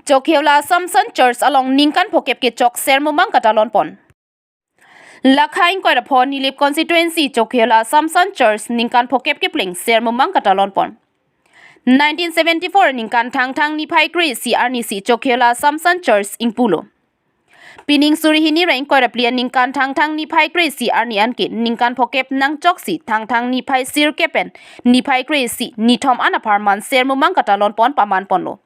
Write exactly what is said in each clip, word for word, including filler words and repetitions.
Chokihola Assumption Church along ningkan phokep kechok Sermumang katalon pon. Lakha ingkoi ra pho Nilip constituency Chokihola Assumption Church ningkan phokep kepleng Sermumang katalon pon. Nineteen seventy-four ningkan Thangthang niphai kre-isi arni si Chokihola Assumption Church ingpulo. Pining suri hini ra ingkoi ra phli aningkan Thangthang niphai kre-isi arni anke ningkan phokep nangchoksi Thangthang niphai sirkep pen niphai kre-isi nithom an apharman Sermumang katalon pon paman ponlo.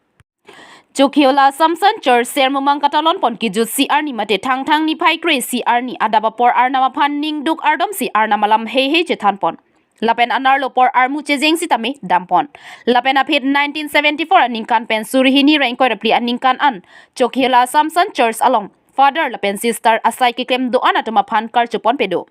Chokihola Assumption Church Sermumang katalon pon kejutsi arni mate Thangthang niphai kre-isi arni adap apor Arnam aphan ningduk ardomsi Arnam alam heihei chethan pon. Lapen anerlo apor armu chejeng sitame dam pon. Lapen aphi nineteen seventy-four aningkan pen suri hini ra ingkoi ra phli aningkan an Chokihola Assumption Church along Father lapen Sister asai keklem do-an atum aphan karcho pon pedo.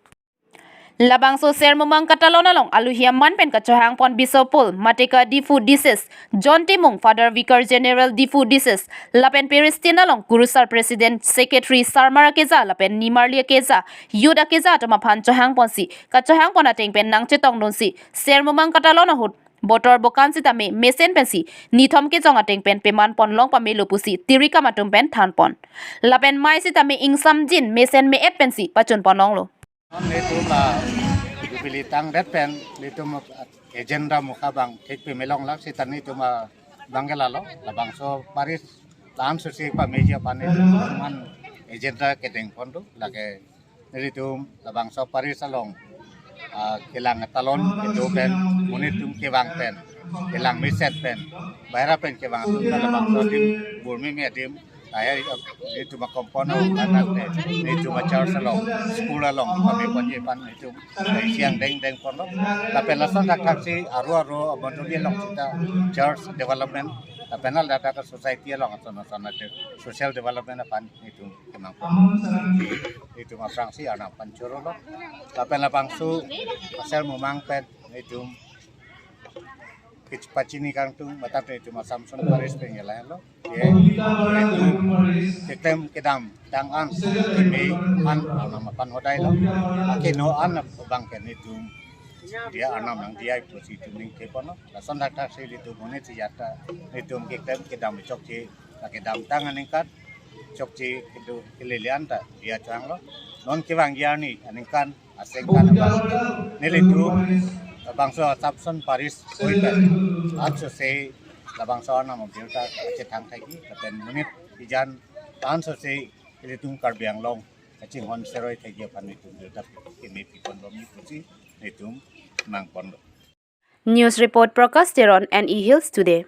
Labangso Sermumang katalon along aluhi aman pen kachohang pon Bishop Paul Mateka Diphu Diocese, John Timung Father Vicar General Diphu Diocese, lapen Parish tin along Kurusar President Secretary Sarmar akeja lapen Nimarli akeja, Youth akeja atum aphan chohang ponsi kachohang pon ateng pen nangchetong dunsi Sermumang katalon ahut botor bokan sitame mesen pensi nithom kejong ateng pen peman pon long pamelo pusi tirikam atum pen than pon. Lapen mei sitame ingsamjin mesen me-et pensi pachun pon longlo. Netum a Jubilee tangdet pen netum agenda mukha bang thik peme longlak sita netum abang ke lalo labangso parish la-an susi pameji aphan netum man agenda kedeng pon do lake netum labangso parish along ah, kelang talon kedo pen monit atum kevang pen kelang mesen pen bahira pen kevang atum ta labangso adim burmi me adim Kaya netum akompon anak te netum achurch along school along kami ponji aphan netum siang deng deng ponlo. Lapen lason thakthak si aru aru amondoli along sita church development lapen al data ka society along ason ason ate social development aphan netum kemang pon. Netum aphrangsi Arnam aphan chorolo. Lapen labangso Sermumang pen netum kich pachini kangtung mate netum Assumption Parish pen yalai lo. Ye, netum keklem kedamtang an keme an Arnam aphan hodai lo. Akeno an abang ke netum diya Arnam nangdiya pusi netum ningke ponlo. Lason thakthak si netum monit si jata netum keklem kedam chokche kedamtang aningkan chokche kedo kelele an ta diya changlo. Non kevangji arni aningkan asengkan abang nelitum labangso Assumption Parish oi pen ansose labangso Arnam abirta kachethang thaiki lapen monit ijan ansose ilitum Karbi Anglong kachinghon seroi thaiki aphan netum birta keme pi pon bomji pusi netum mang ponlo. News report Prakash Teron, N E Hills Today.